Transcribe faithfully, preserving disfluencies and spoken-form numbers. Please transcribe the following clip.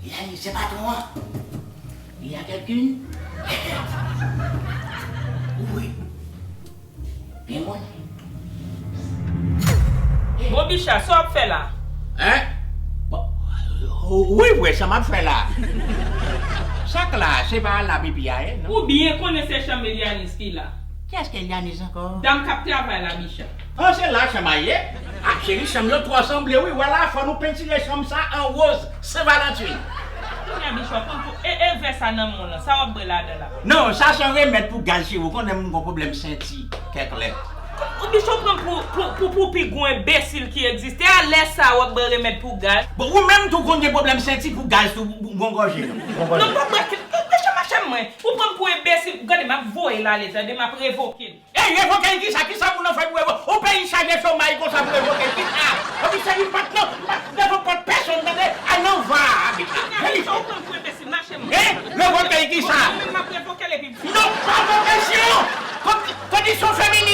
Yanis, se patwon an. Il y a quelqu'une? Oui. Gen moun? Bon, Bicha, sa w ap fè la? Hein? Bon, wi, vre, sa m ap fè la. Sa k la, se pa la pipi a ye, non? Ou byen konnen se chanm Elianis ki la. Kiyès ki Elianis ankò? Dam k ap travay la, Bicha. Oh, se la chanm a ye? Ah, cheri, chanm yo twò sanble, wi. Wè la, fò nou pentire chanm sa an woz, Sen Valantin. Kounye a, Bicha, pran pou, e, e vè sa nan men w lan, sa w ap bwè ladan la? Non, sa se yon remèd pou gaz, cheri. Ou konnen m gon pwoblèm senti, kèk lè. Ou Bicha pran pou, pou, pou, pou pi gwo enbesil ki egziste. A lè sa w ap bwè remèd pou gaz? Bon, ou menm tou konn gen pwoblèm senti pou gaz tou, ou gon gòje, non? Non, pa bwè, Bicha mache mwen. Ou pran m pou enbesil. Gade, m ap voye l ale, tande, m ap revoke l. Ey, revoke l kisa? Kisa moun nan fè pou revoke? Yon peyi chaje chomay konsa pou revoke l kisa? Epi se li pat nan, pat nan pot pèsonn, tande? Al nan va a, Bicha. Kounye a, Bicha, ou pran m pou enbesil, mache mwen. Hein? Revoke l kisa? Mwen menm m ap revoke l epi. Non, pa revoke l, non! Kondisyon feminin.